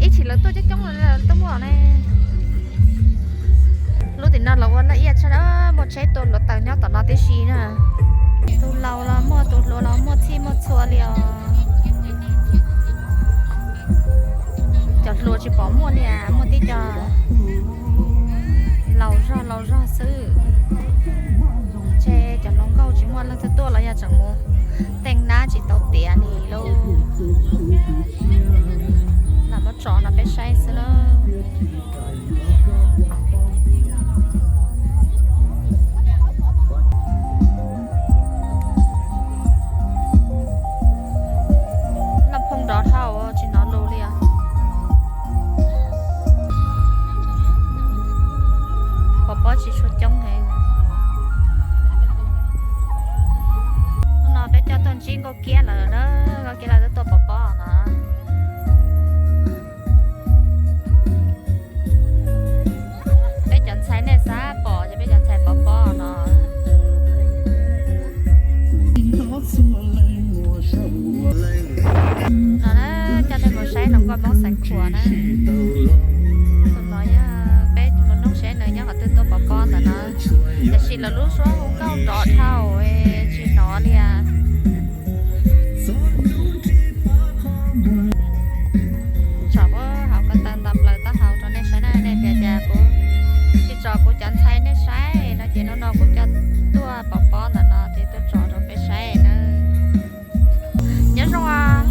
Ib txhis lawv tuaj coob coob tuaj muaj ne. Lub tim no los ua laj iaj tshaj, muaj tsheb tua hluav taws nyob tom no tib si na. Tus laus los muaj, tus hluas los muaj, txhij muaj txhua li os. Cov hluas tsis pom muaj li, muaj tib co laus zog laus zog xwb. Ces cov hluas nkauj tsis muaj leej twg tuaj los yog tseem mus teej nab tsis tau tiav li lauj. Lam muab tso no peb saib xwb lauj. Laj Phooj nrov dhau tsis hnov lus li os. Pov pob tsis tshua coob heev. Hnub no peb coj tuaj ntsib Nkauj Kiab lawm na, Nkauj Kiab lawv tuaj pov pob no. Peb cov ntxhais nej xav pom ces peb cov ntxhais pov pob no. No na, coj nej mus saib hluas nkauj Hmoob Xeev Khuam na. Tus no yog peb mus noog seb nws nyob qhov twg tuaj pov pob ntawm no. Tiam sis lawv lub suab hu nkauj nrov dhau tsis hnov li. Tsom hauv ko taw nto plaws taub hau rau nej saib na, nej tias cas kuv tsis tsom kuv cov ntxhais nej saib no ces hnub no kuv coj tuaj pov pob ntawm no ces tuaj tsom rau peb saib na. Nyob zoo os.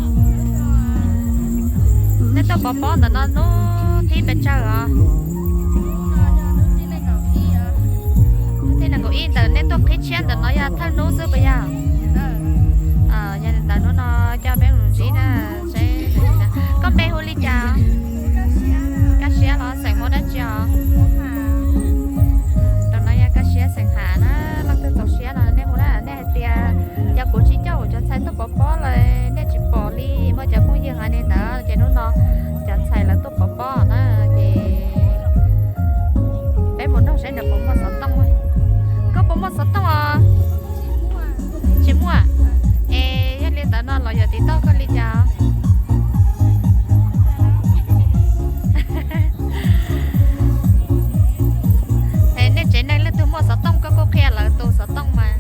Nej tuaj pov pob ntawm no hnub thib pes tsawg os? Hnub thib nees nkaum ib ntawm nej tuaj qhib tshiab ntawm no yog thawj hnub xwb puas yog? Yog li ntawd hnub no coj peb mus ntsib na. Koj npe hu li cas? Kaj Siab los xeem Hmoob dab tsi os? Tus no yog Kaj Siab xeem Ham na. Leej twg txaus siab no nej hu na, nej hais tias yog kuv tsis coj kuv cov ntxhais tuaj pov pob lawm nej tsis pom li, muaj cov phooj ywg hais li ntawd ces hnub no cov ntxhais lawv tuaj pov pob na ces peb mus noog saib nws puas muaj xov tooj. Koj puas muaj xov tooj os? Tsis muaj. Es yog li ntawd no los yuav tiv tauj koj li cas? Es nej tsev neeg leej twg muaj xov tooj koj kuj qhia lawv tus xov tooj mas.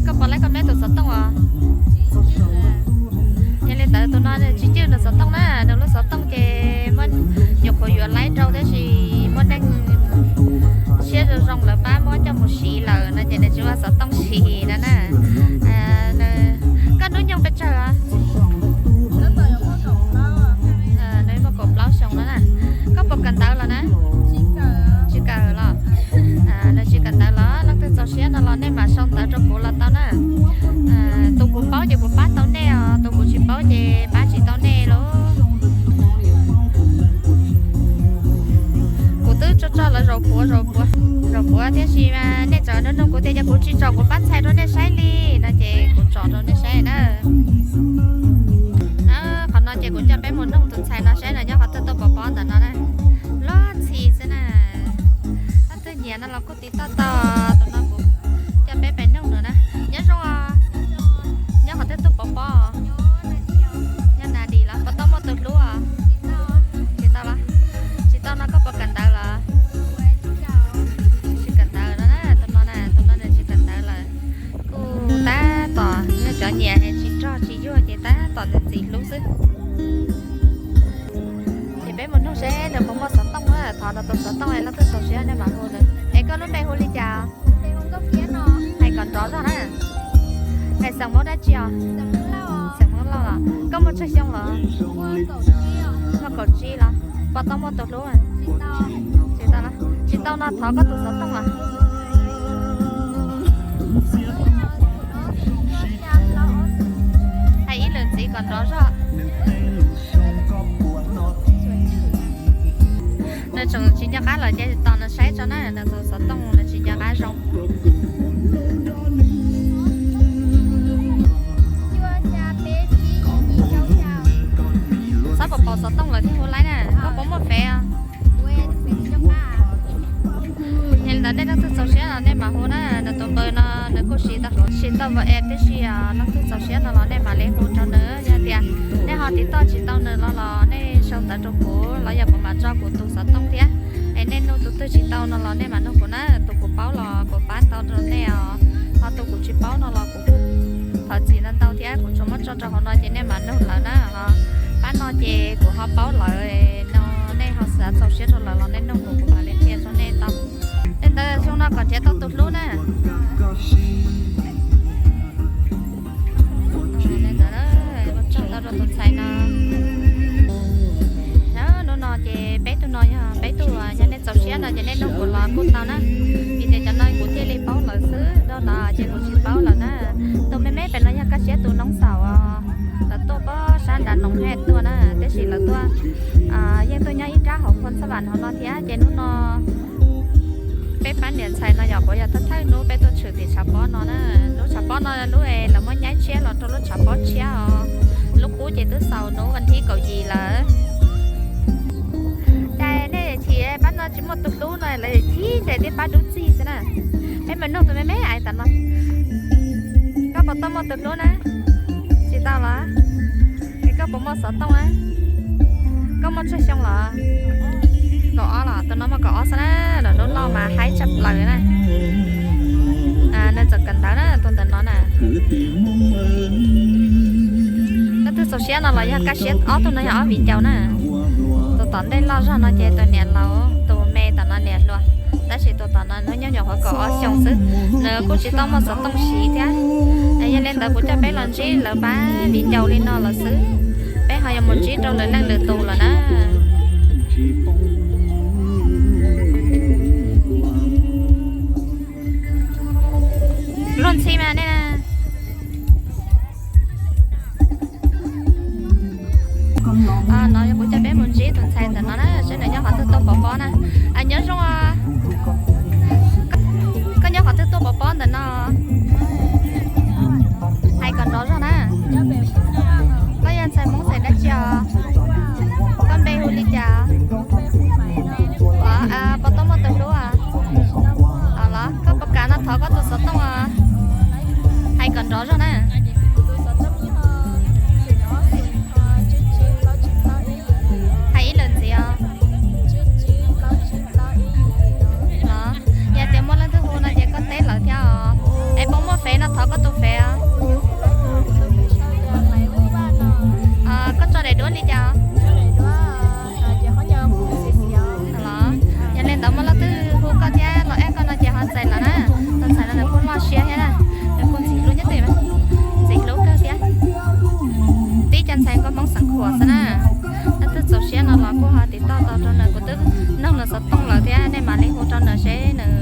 Koj pom laib koj meb tus xov tooj os? Yog li ntawd tus no nws tsis cwj nws xov tooj na, nws lub xov tooj ces muab nyuam qhuav yuav laib rau tab sis muaj neeg siab zoo zoo lawv pab muab coj mus siv lawm no ces nws tsis muaj xov tooj siv no na. Koj hnub nyoog pes tsawg? Nws muaj kaum plaub xyoo no na. Koj puas kawm ntawv los na? Tsis kawm los? Nws tsis kawm ntawv los leej twg txaus siab no los nej mam sau ntawv rau kuv los tau na. Tus kuv paub ces kuv pab tau nej os, tus kuv tsis paub ces pab tsis tau nej lauj. Kuv twb tso tso lawv zaum puav zaum puav zaum puav thiab sis mas nej tseem nug nug kuv tias yog kuv tsis tsom kuv pab ntxhais rau nej saib li no ces kuv tsom rau nej saib na. Qhov no ces kuv coj peb mus noog tus ntxhais no saib nws nyob qhov twg tuaj pov pob ntawm no na. Luag ntxhi xwb na. Leej twg nyiam no los kuj tiv tauj tau, tus no kuv coj peb pais noog nws na. Nyob zoo os. Nyob qhov twg tuaj pov pob? Nyob Nas Dis los puas tau muaj tus hlub os? Tsis tau los? Tsis tau no koj puas kawm ntawv los? Tsis kawm ntawv no na, tus no na, tus no nws tsis kawm ntawv lawm. Kuj tab tom, cov nyiam tsis rog tsis yuag ces tab tom ntxim hlub xwb. Ces peb mus noog seb nws puas muaj xov tooj na, thov nws tus xov tooj es leej twg txaus siab nej mam hu nws. Es koj lub npe hu li cas? Hais kom nrov zog na. Es xeem Hmoob dab tsi os? Xeem Hmoob Lauj los? Koj muaj tsawg xyoo los? Muaj kaum tsib los? Puas tau muaj tus hlub? Tsis tau los? Tsis tau no thov koj tus xov tooj los? Hais ib lwm ntxiv kom nrov zog. Nws tseem tsis nco qab lawm ces tos nws saib tso na, nws tus xov tooj nws tsis nco qab zoo. Txhob pom pom xov tooj lawm thiaj hu laib na, koj puas muaj fev os? Yog li ntawd nej leej twg txaus siab los nej mam hu na, nws tus npawb no nws kuj siv tau, siv tau WhatsApp tib si, leej twg txaus siab no los nej mam li hu rau nws, yog tias Nej ho tiv toj tsis tau nws los los nej sau ntawv rau kuv los yog kuv mam tso kuv tus xov tooj thiab. Es nej nug tus twg tsis tau no los nej mam nug kuv na, tus kuv paub los kuv pab tau rau nej os. Ho tus kuv tsis paub no los kuv kuj thov txim ntau ntau thiab, kuv tsuas muab tso rau hauv no ces nej mam nug lawv na. Ho pab no ces kuv ho paub lawv no, nej ho xav txaus siab rau lawv los nej nug kuv, kuv mam li qhia rau nej tau. Li ntawd xyoo no kom nrhiav tau tus hlub na. Ua tsaug ntau rau tus ntxhais no. Hnub no ces peb tug no yog peb tug, yog nej txaus siab no ces nej nug kuv los kuj tau na. Vim tias cov no kuv thiaj li paub lawv xwb, do no ces kuv tsis paub lawm na. Tus me me pem no yog Kaj Siab tus noob xaum, lawv tuaj puag sab nram Noov Hej tuaj na, tiam sis lawv tuaj, yeej tuaj nyob ib rab hauv Phoo Xab Vam hauv no thiab ces hnub no peb pab niam ntxhais no yog kuv yog thawj thawj hnub peb tuaj tshwm tim tshav pob no na. Lub tshav pob no lub es lawv muab nyaib tshiab los rau lub tshav pob tshiab os. Lub qub ces twb xaus hnub vas thib kaum yim lawm. Cas nej chim pab no tsis muaj tus hlub no lawv chim ntshe twb pab dub txig xwb na. Peb mus nug tus me me ais tas no. Koj puas tau muaj tus hlub na? Tsis tau los? Es koj puas muaj xov tooj na? Koj muaj tsawg xyoo los? Kaum ob los? Tus no muaj kaum ob xwb na, lawv lub loj mas haib tshaj plaws na. Nws txawm kawm ntawv na, tus ntawm no na. Leej twg txaus siab no los yog Kaj Siab, ob tug no yog ob viv ncaus na. Tus tom ntej loj zog no ces tus niam laus, tus me tom no niam hluas, tab sis tus tom no hnub nyob nyuam qhuav kaum ob xyoo xwb. Nws kuj tsis tau muaj xov tooj siv thiab. Yog li ntawd kuv coj peb los ntsib lawv pab viv ncaus li no lawm xwb. Peb ho yuav mus ntsib rau lwm leej lwm tus lawm na. Luag ntxhi mas nej. No yog kuv coj peb mus ntsib tus ntxhais ntawm no na, seb nws nyob qhov twg tuaj pov pob na. Nyob zoo. Koj nyob qhov twg tuaj pov pob ntawm no? Hais kom nrov zog na. Koj yog ntxhais Hmoob xeem dab tsi os? Koj npe hu li cas? Puas tau muaj tus hlub? Los koj puas kam no thov koj tus xov tooj os? Hais kom nrov zog na. Hais ib lwm ntxiv os. Los yog tias muaj leej twg hu no ces koj teb lawv thiab os. Es puas muaj fev no thov koj tus fev os? Koj tso daim duab li cas? Los yog li ntawd muaj leej twg hu koj thiab los add koj no ces ho txais lawm na. Tus ntxhais no nws kuj loj siab thiab na, nws kuj ntxim hlub nyob twj, ntxim hlub kawg thiab. Tib cov ntxhais nkauj Hmoob xeem Khuam xwb na. Leej twg txaus siab no los kuj ho tiv tauj tau rau nws, kuv twb nug nws xov tooj lawm thiab, nej mam li hu rau nws seb nws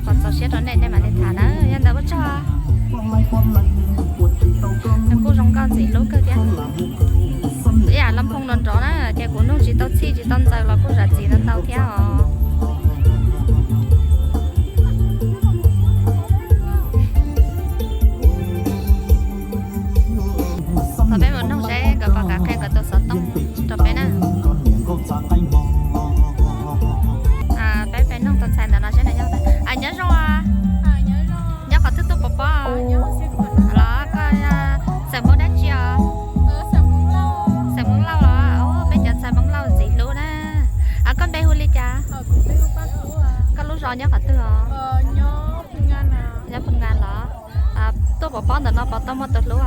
puas txaus siab rau nej, nej mam li tham na. Yog ntawd ua tsaug. Nws kuj zoo nkauj ntxim hlub kawg thiab. Ib yam lub nphooj nrov nrov na, ces kuv nug tsis tau txhij tsis tau ntxaws los kuj zam txim ntau ntau thiab os. Thov peb mus nug seb nkawd puas kam qhia nkawd tus xov tooj rau peb na. Peb peb nug tus ntxhais ntawm no seb nws nyob, nyob zoo. Nyob qhov twg tuaj pov pob? Los koj xeem Hmoob dab tsi os? Xeem Hmoob Lauj los? Peb cov ntxhais Hmoob Lauj ntxim hlub na. Koj npe hu li cas? Koj lub zos nyob qhov twg os? Nyob Phu Nga los? Tuaj pov pob ntawm no puas tau muaj tus hlub?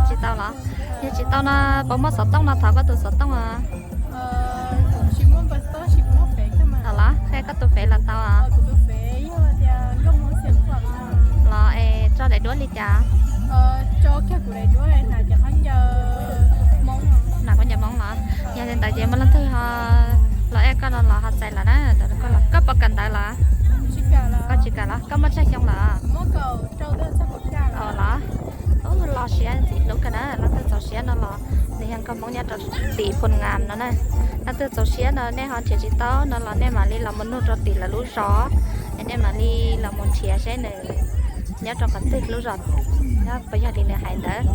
Tsis tau los? Yog tsis tau no puas muaj xov tooj no thov koj tus xov tooj os? Los qhia koj tus fev los tau. Los es tso daim duab li cas? Hnav khaub ncaws Hmoob los? Yog li ntawd ces muaj leej twg los add koj no los ho txais lawm na. Koj puas kawm ntawv los? Koj tsis kawm los? Koj muaj tsawg xyoo lawm? Los loj siab ntxim hlub kawg na, leej twg txaus siab no los nws yog nkauj Hmoob nyob rau tim Phu Nga no na. Leej twg txaus siab no nej ho nrhiav tsis tau no los nej mam li los mus nug rau tim lawv lub zos, es nej mam li los mus nrhiav seb nws nyob rau qhov twg lub zos, nyob puas yog li nws hais ntawd.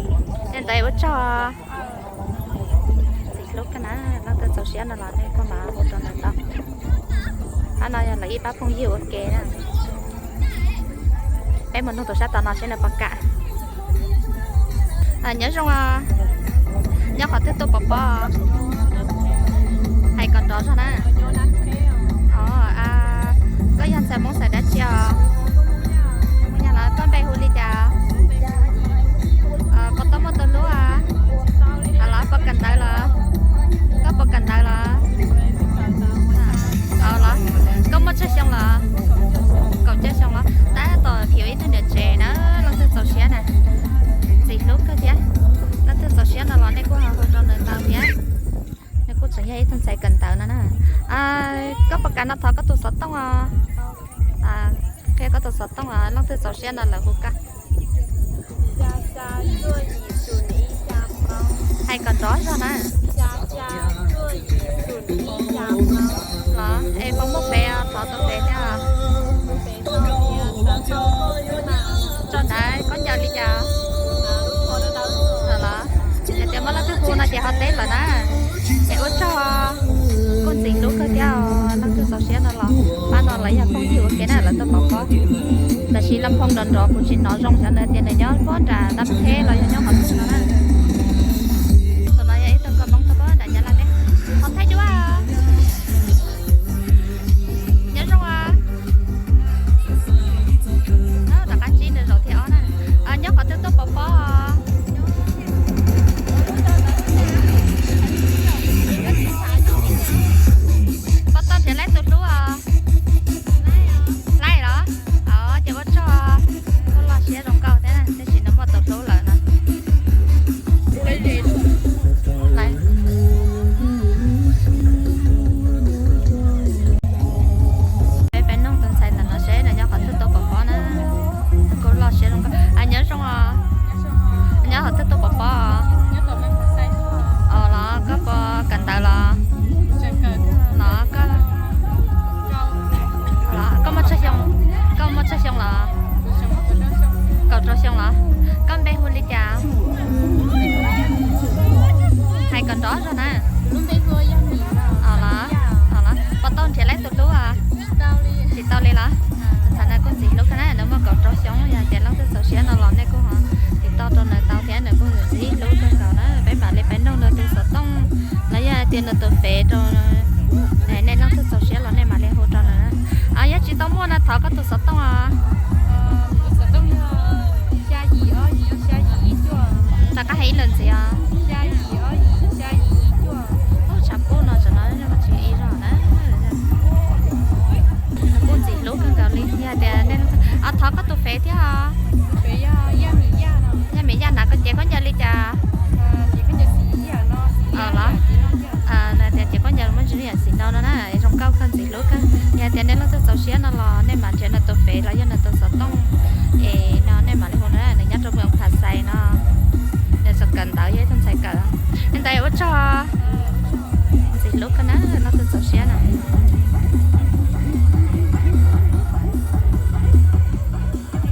Li ntawd ua tsaug. Ntxim hlub kawg na, leej twg txaus siab no los nej kuj mam hu rau nws tau. Qhov no yog lawv ib pab phooj ywg ua ke na. Peb mus nug tus sab tom no seb nws puas kam. Nyob zoo os. Nyob qhov twg tuaj pov pob? Hais kom nrov zog na. Koj yog ntxhais Hmoob xeem dab tsi os? Yog los koj npe hu li cas? Puas tau muaj tus hlub? Los puas kawm ntawv los? Koj puas kawm ntawv los? Los koj muaj tsawg xyoo los? Kaum cuaj xyoo los? Tab tom khiav ib tug niam tsev na, leej twg txaus siab na. Ntxim hlub kawg thiab. Leej twg txaus siab no los nej kuj ho hu rau nws tau thiab. Nws kuj tseem yog ib tug ntxhais kawm ntawv no na. Koj puas kam no thov koj tus xov tooj os? Qhia koj tus xov tooj os, leej twg txaus siab no lawv hu koj. Hais kom nrov zog na. Los es puas muaj fev, thov tus fev thiab. Tso ntawd koj ncaws li cas? Los yog tias muaj leej twg hu no ces ho teb lawm na. Es ua tsaug, kuj ntxim hlub kawg thiab os, leej twg txaus siab no los pab no lawv yog phooj ywg ua ke na, lawv tuaj pov pob. Tab sis lub phoo nrov nrov kuv tsis hnov zoo, xyov nws tias nws nyob puag nram Ntab Theb los yog nyob qhov twg no na. Tus no yog ib tug nkauj Hmoob tuaj puag nram Nyab Laj teb. Qhov Thaib Duab. Nyob zoo os. Rov qab ntsib nws zaum thib ob na. Nyob qhov twg tuaj pov pob? Puas tau nrhiav laib tus hlub os? Laib los? Ces ua tsaug, kuj loj siab zoo nkauj thiab, tab sis nws muaj tus hlub lawm no. Peb, peb nug tus ntxhais ntawm no seb nws nyob qhov twg tuaj pov pob na. Kuj loj siab zoo nkauj. Nyob zoo os. Nyob qhov twg tuaj pov pob? Los koj puas kawm ntawv los? Los koj, koj muaj tsawg xyoo, koj muaj tsawg xyoo los? Kaum rau xyoo los? Koj npe hu li cas? Hais kom nrov zog na. Los, puas tau nrhiav laib tus hlub? Tsis tau li los? Thaum nws kuj ntxim hlub kawg na, nws muaj kaum rau xyoo, yog tias leej twg txaus siab no los nej kuj ho tiv toj rau nws tau thiab, nws kuj ntxim hlub kawg nkaus na. Peb mam li pab nug nws tus xov tooj los yog hais tias nws tus fev rau nej, leej twg txaus siab los nej mam li hu rau nws. Yog tsis tau muaj no thov koj tus xov tooj os. Rov qab hais ib lwm ntxiv os. Ub, tshav kub no tam no tsis ib zaug na. Kuj ntxim hlub kawg nkaus li, yog tias nej, thov koj tus fev thiab os. Yaj Mim Yaj, hnav koj ces koj ncaws li cas? Los, nws tias ces koj ncaws muaj ntsis yam xim no no na, zoo nkauj kawg ntxim hlub kawg. Yog tias nej leej twg txaus siab no los nej mam nrhiav nws tus fev los yog nws tus xov tooj es no nej mam li hu na, nws nyob rau moos Phas Xais no. Nws tseem kawm ntawv, yog ib tug ntxhais kawm. Li ntawd ua tsaug. Ntxim hlub kawg na, leej twg txaus siab na.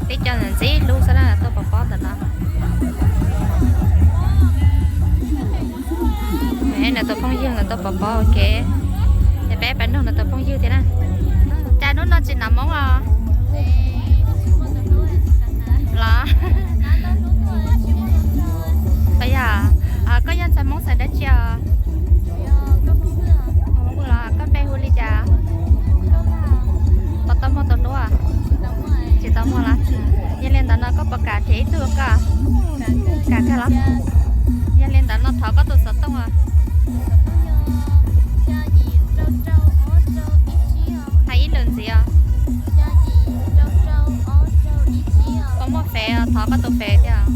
Tib co ntxim hlub xwb na tuaj pov pob ntawm no. Nws tus phooj ywg los tuaj pov pob ua ke. Ces peb pab nug nws tus phooj ywg thiab na. Cas hnub no tsis hnav moob os? Los, koj yog ntxhais Hmoob xeem dab tsi os? Los koj npe hu li cas? Puas tau muaj tus hlub? Tsis tau muaj los? Yog li ntawd no koj puas kam nrhiav ib tug koj? Kam kawg los? Yog li ntawd no thov koj tus xov tooj os. Hais ib lwm ntxiv os. Puas muaj fev, thov koj tus fev thiab.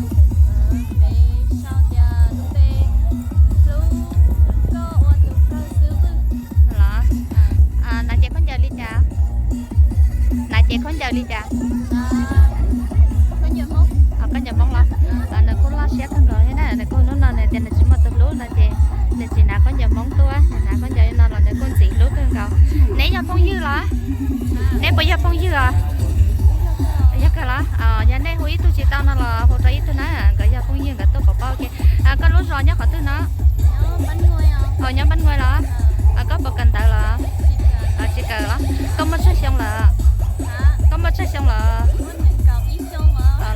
Los, hnav ces khaub ncaws li cas? Hnav ces khaub ncaws li cas? Khaub ncaws Hmoob los? Nws kuj loj siab kawg nkaus thiab na, nws kuj hnub no nws tias nws tsis muaj tus hlub no ces nws tsis hnav khaub ncaws Hmoob tuaj, nws hnav khaub ncaws li no los nws kuj ntxim hlub kawg nkaus. Neb yog phooj ywg los? Neb puas yog phooj ywg os? Yog kawg los? Yog nej hu ib tug tsis tau no los hu rau ib tug na, nkawd yog phooj ywg nkawd tuaj pov pob ua ke. Koj lub zos nyob qhov twg no? Nyob Npab Nuj los? Koj puas kawm ntawv los? Tsis kawm los? Koj muaj tsawg xyoo lawm? Koj muaj tsawg xyoo lawm?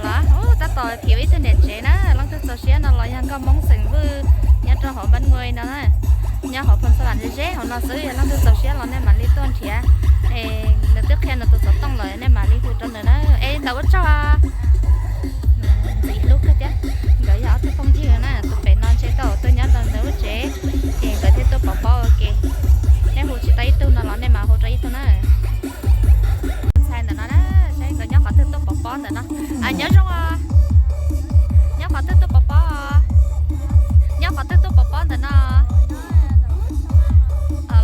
Los, tab tom khiav ib tug niam tsev na, leej twg txaus siab no los yog nkauj Hmoob xeem Vwj, nyob rau hauv Npab Nuj no na, nyob hauv Phoos Xas Vas ze ze hauv no xwb, yog leej twg txaus siab los nej mam li tuaj nrhiav. Es nws twb qhia nws tus xov tooj lawm, nej mam li hu rau nws na. Es ntawd ua tsaug. Ntxim hlub kawg thiab. Nkawd yog ob tug phooj ywg na, tus pem no ntshe tau tuaj nyob rau ntawd lub tsev, ces nkawd thiaj tuaj pov pob ua ke. Nej hu tsis tau ib tug no los nej mam hu rau ib tug na. Ntxhais ntawm no na, saib nkawd nyob qhov twg tuaj pov pob ntawm no. Nyob zoo os. Nyob qhov twg tuaj pov pob? Nyob qhov twg tuaj pov pob ntawm no?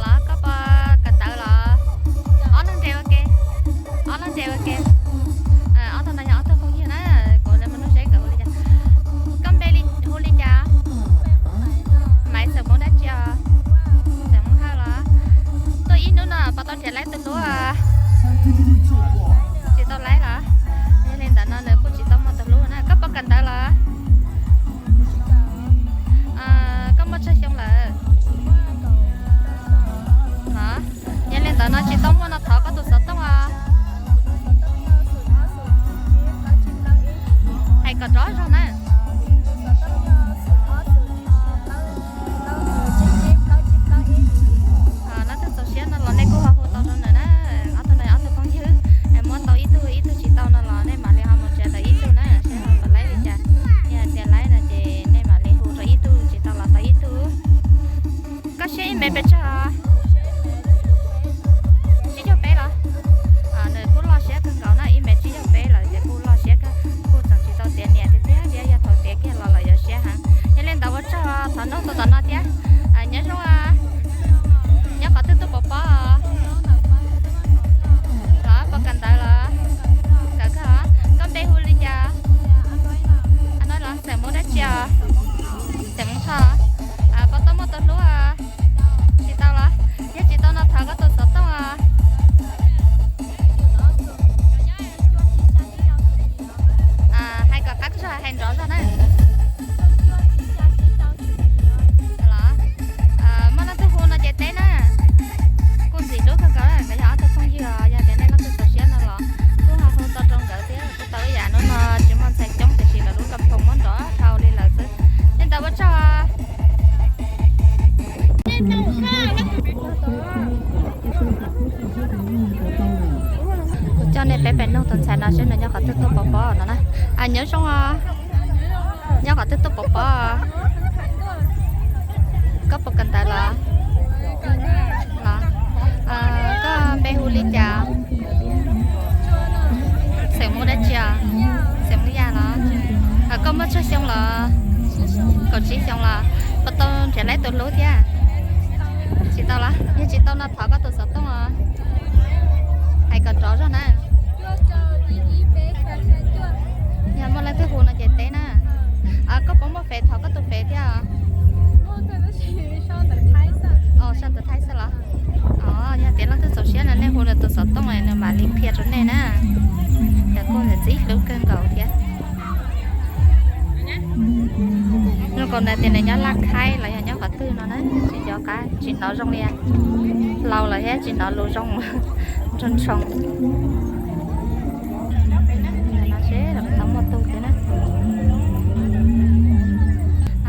Los koj pov kawm ntawv los? Ob leeg nres ua ke. Ob leeg nres ua ke. Ob tug no yog ob tug phooj ywg na, kuv mus nug seb nkawd hu li cas. Koj npe hu li cas? Maiv, xeem Hmoob dab tsi os? Xeem Hmoob Hawj los? Tuaj ib hnub no puas tau nrhiav laib tus hlub? Tsis tau laib los? Yog li ntawd no nws kuj tsis tau muaj tus hlub na. Koj puas kawm ntawv los? Koj muaj tsawg xyoo lawm? Yog li ntawd no tsis tau muaj no thov koj tus xov tooj os. Hais kom nrov zog na. Leej twg txaus siab no los nej kuj ho hu tau rau nws na. Ob tug no yog ob tug phooj ywg, muab tau ib tug, ib tug tsis tau no los nej mam li ho mus nrhiav tau ib tug na, seb ho puas laib li cas. Yog hais tias laib no ces nej mam li hu rau ib tug, tsis tau los tau ib tug. Koj siab ib mev pes tsawg? Tsib caug peb los? Nws kuj loj siab kawg nkaus na, ib mev tsib caug peb lawm ces kuj loj siab kawg, kuj tseem tsis tau tiav niam tiag tiag thiab, yog thaum tiav kiag los lawm yuav siab heev. Yog li ntawd ua tsaug, thov nug tau tom no thiab. Nyob zoo, nyob qhov twg tuaj pov pob? Los puas kawm ntawv los? Kawm kawg. Koj npe hu li cas? Xeem Hmoob dab tsi os? Xeem Hmoob Thoj. Puas tau muaj tus hlub? Tsis tau los? Yog tsis tau no thov koj tus xov tooj os. Hais kom qab zog, hais nrov zog na. Muaj leej twg hu no ces teb na. Kuj ntxim hlub kawg nkaus, nkawd yog ob tug phooj ywg, yog tias nej leej twg txaus siab no los kuj ho hu tau rau nkawd thiab. Kuj tau ib yam hnub no tsis muaj ntxhais coob tiam sis lawv lub kam phoom muab nrov dhau li lawm xwb. Li ntawd ua tsaug. Kuv coj nej peb pem nug tus ntxhais no seb nws nyob qhov twg tuaj pov pob no na. Nyob zoo os. Nyob qhov twg tuaj pov pob? Koj puas kawm ntawv los? Los. Koj npe hu li cas? Xeem Hmoob dab tsi os? Xeem Hmoob Yaj los? Koj muaj tsawg xyoo los? Kaum tsib xyoo los? Puas tau nrhiav laib tus hlub thiab? Tsis tau los? Yog tsis tau no thov koj tus xov tooj os. Hais kom nrov zog na. Yog muaj leej twg hu no ces teb na. Koj puas muaj fev, thov koj tus fev thiab? Sau ntawv Thaib xwb los? Yog tias leej twg txaus siab no nej hu nws tus xov tooj nws mam li qhia rau nej na. Ces kuj ntxim hlub kawg nkaus thiab. Nws kom nws tias nws nyob Laj Khaib los yog nyob qhov twg no na, tsis nco qab, tsis hnov zoo li. Laus lawm thiab tsis hnov lus zoo, ntshoo ntshoo. Seb tau muaj tus thiab na.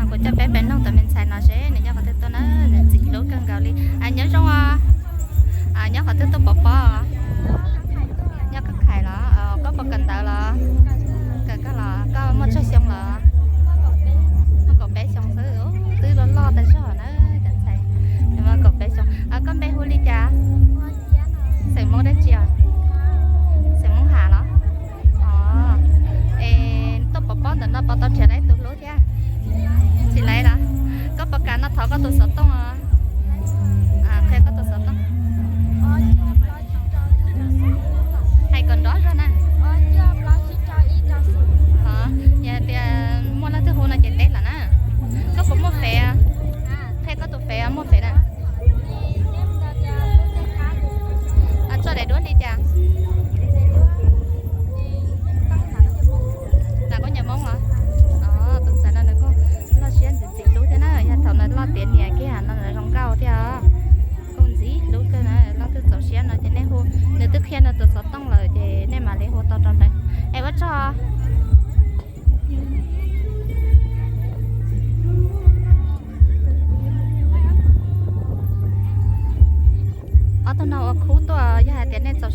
Kuv coj peb pem nug tus me ntxhais no seb nws nyob qhov twg tuaj na, nws ntxim hlub kawg nkaus li. Nyob zoo os. Nyob qhov twg tuaj pov pob? Nyob Kab Khais los? Koj puas kawm ntawv los? Kawm koj los? Koj muaj tsawg xyoo los? Muaj kaum peb xyoo xwb. Twb loj loj tas zog na cov ntxhais. Muaj kaum peb xyoo. Koj npe hu li cas? Xeem Hmoob dab tsi os? Xeem Hmoob Ham los? Es tuaj pov pob ntawm no puas tau nrhiav laib tus hlub thiab? Tsis laib los? Koj puas kam no thov koj tus xov tooj os? Qhia koj tus xov tooj. Hais kom nrov zog na. Yog tias muaj leej twg hu no ces teb lawm na. Koj puas muaj fev? Qhia koj tus fev, muaj fev na. Tso daim duab li cas? Nram Koob Nyam Moob los? Tus ntxhais no nws kuj loj siab ntxim ntxim hlub thiab na, yog thaum nws loj tiav niam kiag no nws zoo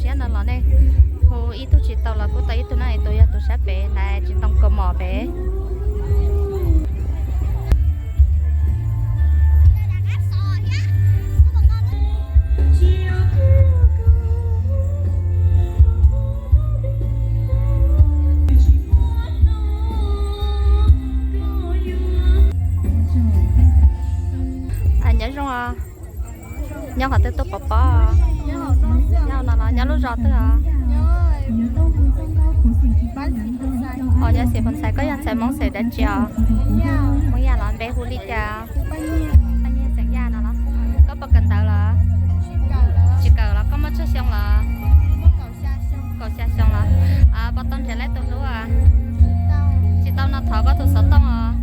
Siab no los nej hu ib tug tsis tau los kuj tau ib tug na, tus yog tus sab pem na, tsis ntoo kaus mom pem. Nyob zoo, nyob qhov twg tuaj pov pob? Nyob no los nyob lub zos twg os? Os, nyob Xim Phoo Xais. Koj yog ntxhais Hmoob xeem dab tsi os? Hmoob Yaj los? Npe hu li cas? Paj Nyiag xeem Yaj no los? Koj puas kawm ntawv lawm? Tsis kawm los? Koj muaj tsawg xyoo lawm? Kaum xya xyoo los? Puas tau nrhiav laib tus hlub? Tsis tau no thov koj tus xov tooj os.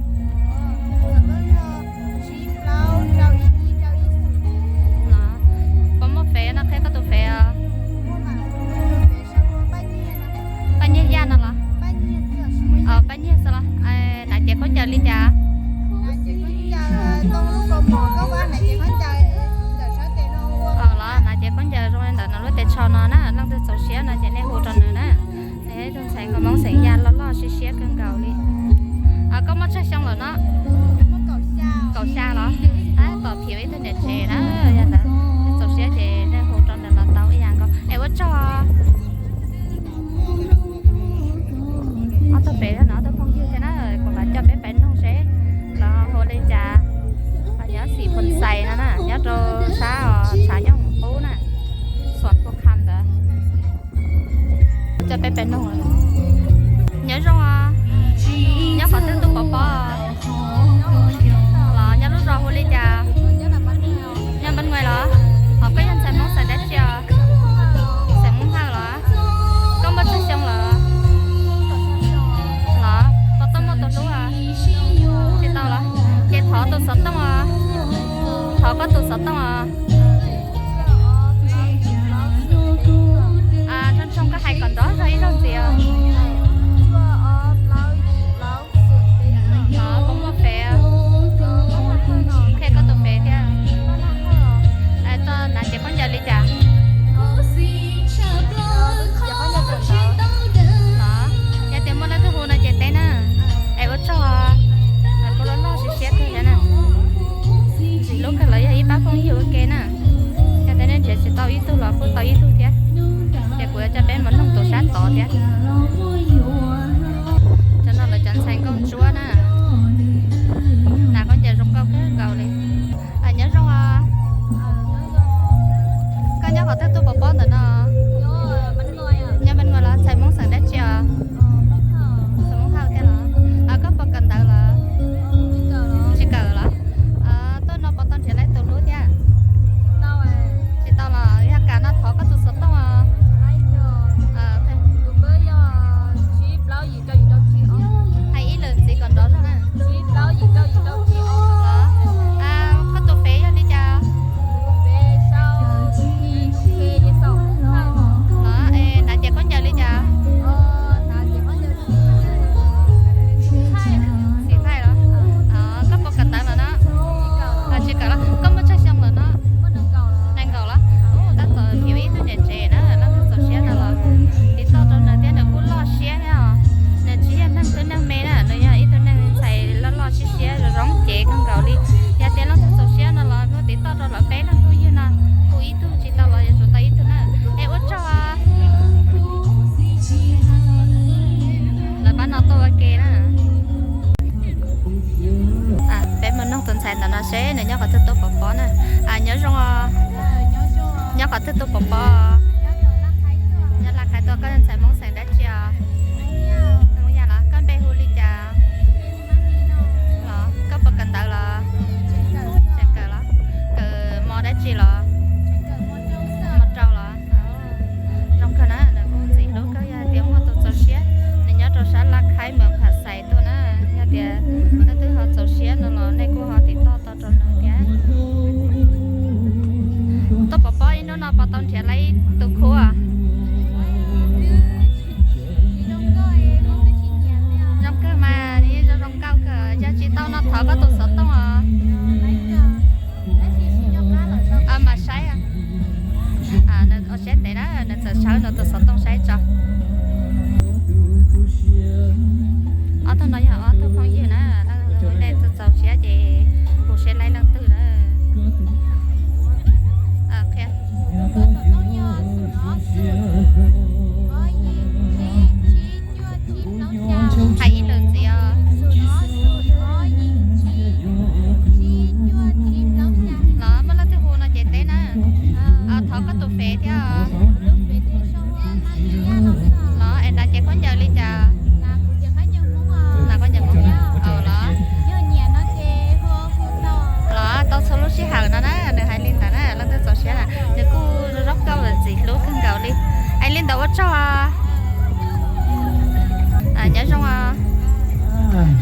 Puas muaj fev no, qhia koj tus fev os. Paj Nyiag Yaj no los? Paj Nyiag xwb los? Hnav cev khaub ncaws li cas? Los hnav cev khaub ncaws zoo li ntawm no lub teb tsho no na, leej twg txaus siab no ces nej hu rau nws na. Nws yog ib tug ntxhais nkauj Hmoob xeem Yaj loj loj siab siab kawg nkaus li. Koj muaj tsawg xyoo lawm no? Kaum xya los? Tab tom phiv ib tug niam tsev na, yog ntawd txaus siab ces nej hu rau nws los tau ib yam nkaus. Es ua tsaug. Ob tug pem no ob tug phooj ywg thiab na, kuv mam coj peb pais noog seb lawv hu li cas. Nyob Xim Phoo Xais no na, nyob rau sab Tshav Nyooj Qub na, Xuam Phu Kham ntawd. Coj peb pais noog. Nyob zoo os, nyob qhov twg tuaj pov pob? Los nyob lub zos hu li cas? Nyob Npab Nuais los? Hos koj yog ntxhais Hmoob xeem dab tsi os? Xeem Hmoob Hawj los? Koj muaj tsawg xyoo lawm? Los puas tau muaj tus hlub? Tsis tau los? Ces thov tus xov tooj os. Thov koj tus xov tooj os. Ntsoo ntsoo koj hais kom nrov zog ib zaug ntxiv os. Puas muaj fev? Qhia koj tus fev thiab. Hnav cev khaub ncaws li cas? Los yog tias muaj leej twg hu no ces teb na. Es ua tsaug, koj loj loj siab siab kawg thiab na. Ntxim hlub kawg, lawv yog ib pab phooj ywg ua ke na. Yog tias nej nrhiav tsis tau ib tug los kuj tau ib tug thiab. Ces kuv yuav coj peb mus noog tus sab tod thiab. Cov no lawv cov ntxhais nkauj ntsuab na. Hnav khaub ncaws zoo nkauj kawg nkaus li. Nyob zoo os. Koj nyob qhov twg tuaj pov pob ntawm no? Nyob Npab Nuais los? Ntxhais Hmoob xeem dab tsi os? Xeem Hmoob Hawj thiab los? Koj puas kawm ntawv lawm? Tsis kawm los? Tuaj no puas tau nrhiav laib tus hlub thiab? Tsis tau los? Yog kam no thov koj tus xov tooj os. Hais ib lwm ntxiv kom nrov zog na. Koj tus fev yog li cas? Los es hnav cev khaub ncaws li cas? Xim Hawj los? Koj puas kawm ntawv lawm no? Tsis kawm los? Koj muaj tsawg xyoo lawm no? Nees nkaum los? Tab tom phiv ib tug niam tsev na, leej twg txaus siab no los tiv toj rau nws thiab, nws kuj loj siab thiab os. Nws tsis yog neeg twg neeg me na, nws yog ib tug neeg ntxhais loj loj siab siab zoo zoo cev kawg nkaus li. Yog tias leej twg txaus siab no los kuj tiv toj rau lawv peb leeg phooj ywg no, hu ib tug tsis tau los yuav tsum tau ib tug na. Es ua tsaug. Lawv pab no tuaj ua ke na. Peb mus noog tus ntxhais ntawm no seb nws nyob qhov twg tuaj pov pob na. Nyob zoo os. Nyob qhov twg tuaj pov pob? Nyob Laj Qhaiv tuaj. Koj ntxhais Hmoob xeem dab tsi os? Hmoob Yaj los? Koj npe hu li cas? Los koj puas kawm ntawv los? Tseem kawm los? Kawm mos dab tsi los? Mos rau los? Zoo kawg na, nws kuj ntxim hlub kawg, yog tias muaj tus txaus siab, nws nyob rau sab Laj Qhaiv, Moos Phas Xais tuaj na. Yog tias leej twg ho txaus siab no los nej kuj ho tiv toj tau rau nws thiab. Tuaj pov pob ib hnub no puas tau nrhiav laib tus khub?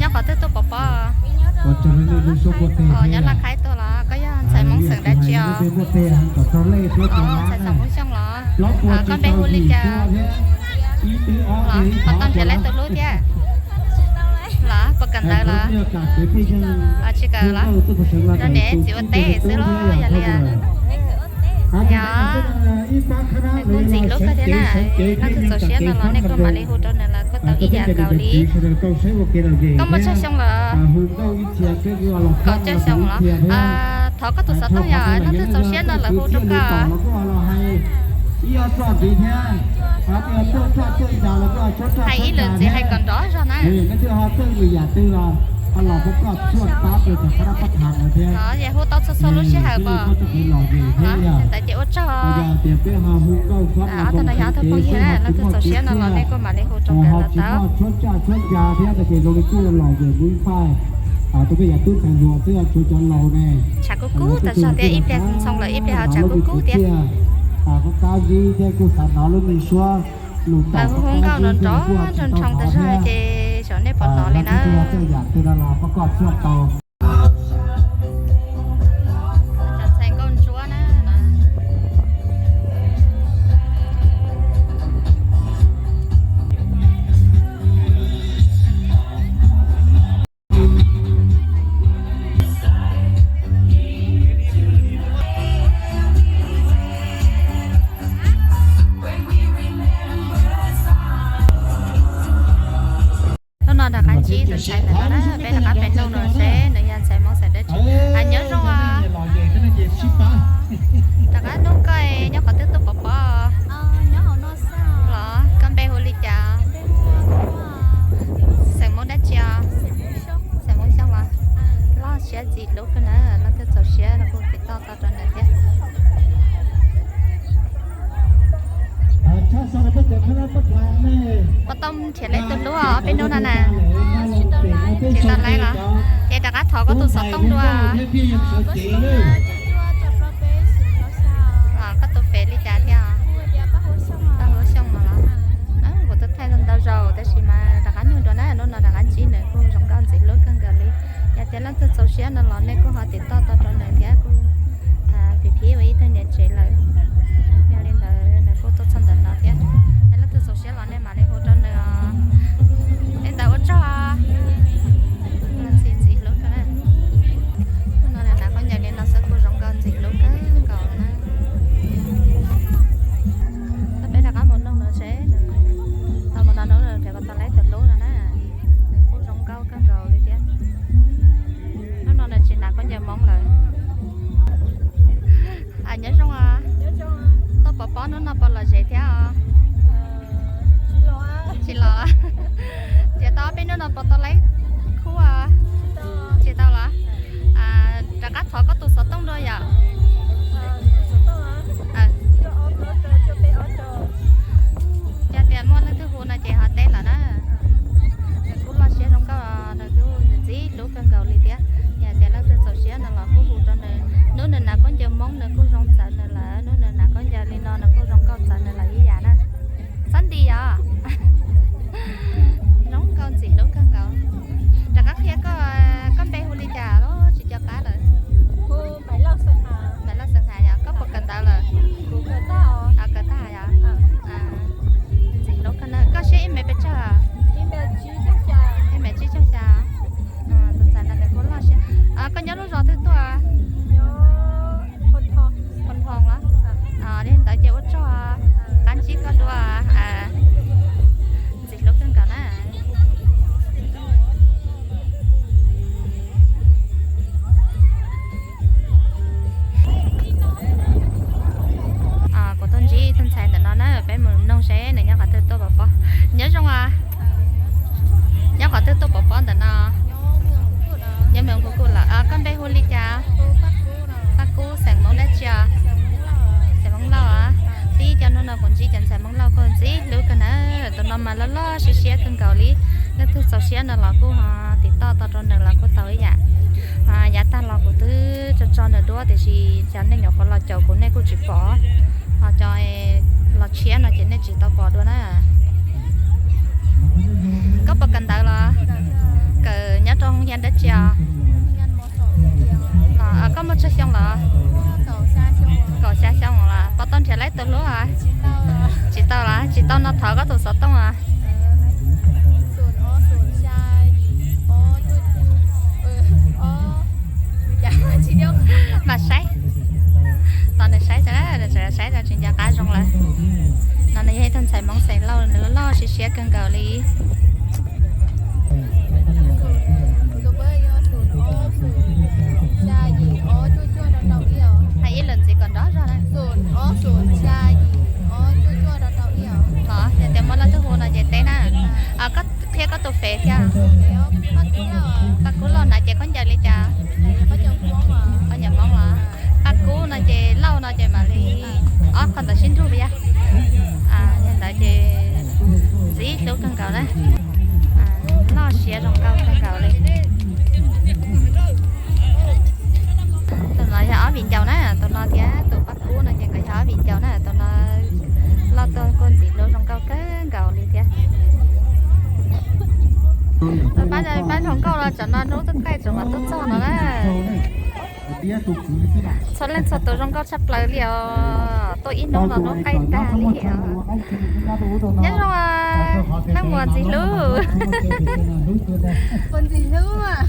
Qhov twg tuaj pov pob? Nyob Laj Khaib tuaj los koj yog ntxhais Hmoob xeem dab tsi os? Ntxhais Xeem Hmoob Xyooj los? Koj npe hu li cas? Los puas tau nrhiav lawv tus hlub thiab? Los puas kawm ntawv los? Tsis kawm los? Rau niam txiv ua teb xwb los yog li. Yog, nws kuj ntxim hlub kawg thiab na. Leej twg txaus siab no los nej kuj mam li hu rau nws los kuj tau ib yam nkaus li. Koj muaj tsawg xyoo lawm? Kaum tsawg xyoo los? Thov koj tus xov tooj yog leej twg txaus siab no lawv hu rau koj. Hais ib lwm ntxiv hais kom nrov zog na. Yog hu tau txhua txhua lub sij hawm pom. Ntawd ces ua tsaug. Ob tug no yog ob tug phooj ywg na, leej twg txaus siab no los nej kuj mam li hu rau nkawd los tau. Tshav kub kub tas zog thiab, ib pliag ntxhoo lawm ib pliag ho tshav kub kub thiab. Lawv hu hu nkauj nrov nrov nroo nroo tas zog ces xyov nej puas hnov li na. Cov ntxhais nkauj ntsuab na. Hnub no rov qab ntsib tus ntxhais ntawm no na, peb rov qab pem nug no seb nws yog ntxhais Hmoob xeem dab tsi. Nyob zoo. Rov qab nug koj nyob qhov twg tuaj pov pob los? Koj npe hu li cas? Xeem Hmoob dab tsi os? Xeem Hmoob Xyooj los? Loj siab ntxim hlub kawg na, leej twg txaus siab no kuj tiv toj tau rau nws thiab. Puas tau nrhiav lawv tus hlub ob peb hnub no na? Tsis tau lawv los? Ces rov qab thov koj tus xov tooj dua. Koj tus fev li cas thiab? Paj Huab Xyooj no los? Kuv twb thaij ntau zaus tab sis mas rov qab nug dua na, hnub no rov qab ntsib nws kuj zoo nkauj ntxim hlub kawg nkaus li. Yog tias leej twg txaus siab no los nej kuj ho tiv toj tau rau nws thiab kuj phim phim ua ib tug niam tsev lawm. Yog li ntawd nws kuj tuaj txog ntawm no thiab. Leej twg txaus siab los nej mam li hu rau nws os. Li ntawd ua tsaug. Ntxim ntxim hlub kawg na. Hnub no hnav khaub ncaws li no xwb kuj zoo nkauj ntxim hlub kawg nkaus na. Peb rov qab mus nug no seb, tau mus no nug nws puas tau lawv tus hlub no na. Nws kuj zoo nkauj kawg nkaus li thiab. Hnub no nws tsis hnav khaub ncaws Hmoob lawm. Nyob zoo. Tuaj pov pob hnub no puas lom zem thiab os? Tsis los. Nrhiav tau ob peb hnub no puas tau lawv khub? Tsis tau los? Rov qab thov koj tus xov tooj dua yom. Yog tias muaj leej twg hu no ces ho teb lawm na. Nws kuj loj siab zoo nkauj, nws kuj ntxim hlub kawg nkaus li thiab. Yog tias leej twg txaus siab no los kuj hu rau nws. Hnub nws hnav khaub ncaws Hmoob nws kuj zoo txawv nws lawm, hnub nws hnav khaub ncaws li no nws kuj zoo nkauj txawv nws lawm ib yam na. Txhob nti os. Zoo nkauj ntxim hlub kawg nkaus. Rov qab qhia koj, koj npe hu li cas los tsis nco qab lawm? Maiv Lauj Xeem Has yog koj puas kawm ntawv lawm? Kawm tag yog. Ntxim hlub kawg na. Koj siab ib mev pes tsawg? Ib mev tsib caug xya. Tus ntxhais no nws kuj loj siab. Koj nyob lub zos twg tuaj? Phoo Thoo los? Li ntawd ces ua tsaug, qab ntsib koj dua. Ntxim hlub kawg nkaus na. Kuv tuaj ntsib tus ntxhais ntawm no na, peb mus noog seb nws nyob qhov twg tuaj pov pob. Nyob zoo. Nyob qhov twg tuaj pov pob ntawm no? Nyob Moos Kuj lawm. Koj npe hu li cas? Paj Kub, xeem Hmoob dab tsi? Xeem Hmoob Lauj. Tib cov hnub no kuv ntsib cov ntxhais Hmoob Lauj kuj ntxim hlub kawg na. Tus no mas loj loj siab siab kawg nkaus li. Leej twg txaus siab no los kuj ho tiv toj tau rau nws los kuj tau ib yam. Yav tag los kuv twb tso tso nws duab tiam sis cov neeg nyuam qhuav los caum kuv nej kuj tsis pom, ho cov los tshiab no ces nej tsis tau pom dua na. Koj puas kawm ntawv los? Kawm Yog dab tsi os? Koj muaj tsawg xyoo lawm? Kaum xya xyoo lawm. Puas tau nrhiav laib tus hlub? Tsis tau lawm, tsis tau no thov koj tus xov tooj os. Mam saib, tos nws saib, saib tsis nco qab zoo lawm. No nws yog ib tug ntxhais Hmoob xeem Lauj, nws loj siab siab kawg nkaus li. Hais ib lwm ntxiv kom nrov zog na. Los yog tias muaj leej twg hu no ces teb na. Koj qhia koj tus fev thiab. Paj Kub Lauj na ces khaub ncaws li cas? Khaub ncaws Hmoob los? Paj Kub no ces Lauj no ces mam li ob qho ntawd sib nrug yog. Yog ntawd ces ntxim hlub kawg nkaus na. Loj siab zoo nkauj kawg nkaus li. Tus no yog ob viv ncaus na, tus no thiab tus Paj Kub no ces nkawd yog ob viv ncaus na, tus no loj tuaj kuj ntxim hlub zoo nkauj kawg nkaus li thiab. Pab, pab hluas nkauj los tsam no hnub twb qaij tseem mam tuaj txog no na. Txhua leej txhua tus zoo nkauj tshaj plaws li os, tuaj ib hnub no hnub qaij tag li os. Nyob zoo, leej muam ntxim hlub.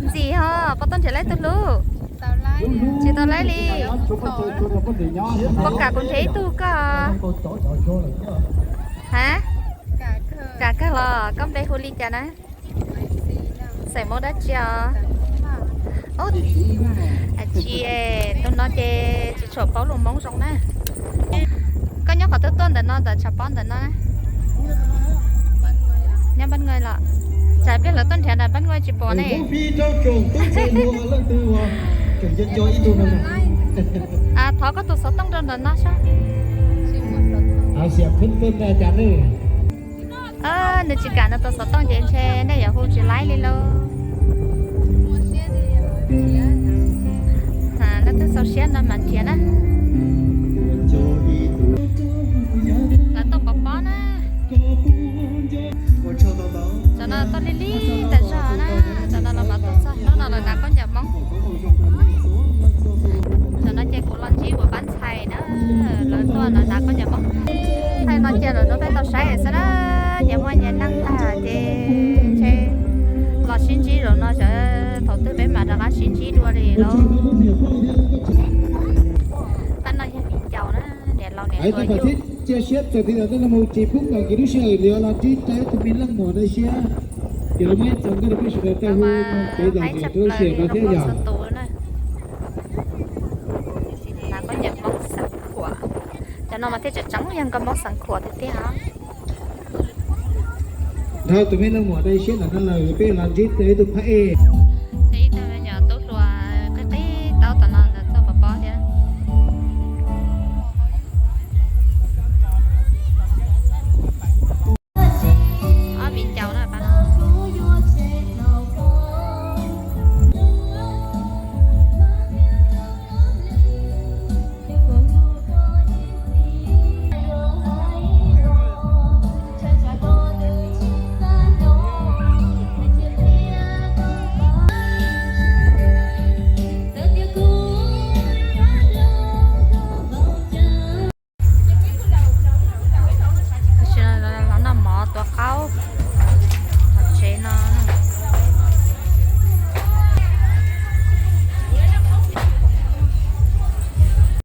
Ntxim ho, puas tau nrhiav laib tus hlub? Tsis tau laib li. Puas kam kuv nrhiav ib tug koj? Ha? Kam kawg los koj npe hu li cas na? Xeem Hmoob dab tsi os? Tsis, tus no ces tsis tshua paub lus Hmoob zoo na. Koj nyob qhov twg tuaj ntawm no ntawm tshav pob ntawm no? Nyob Npab Nqaij los? Tsam pliag lawv tuaj nrhiav ntawm Npab Nqaij tsis pom ne. Thov koj tus xov tooj rau ntawm no saib. Nws tsis kam nws tus xov tooj ces ntshe nej yuav hu tsis laib li lauj. Leej twg xav siab no mas nrhiav na. Lawv tuaj pov pob na. Cov no tuaj lig lig tas zog na, cov no los mas tuaj txog hnub no lawv hnav khaub ncaws Hmoob. Cov no ces kuv los ntsib kuv pab ntxhais na, lawv tuaj lawv hnav khaub ncaws Hmoob. Thaij no cia lawm no peb tau saib xwb na, nyias muaj nyias neej tag ces ntshe los sib ntsib zaum no, thaum twg peb mam rov qab sib ntsib dua li lauj. Pab no yog viv ncaus na, niam laus niam hluas yug. Cia siab txawm tias no mus tsis pub kom kev lub sij hawm yuav los ntsib rau tus me leej muam dai siab. Ces lawv muaj ib txhia nkauj rau peb sawv daws tau hu kev zom zaws rau lub sij hawm no thiab yom. Cov no mas thiaj tseem tseem yog nkauj Hmoob xeem Khuam tiag tiag. Dhau tus me leej muam dai siab ntawm no lawm peb los ntsib ib tug phab ej.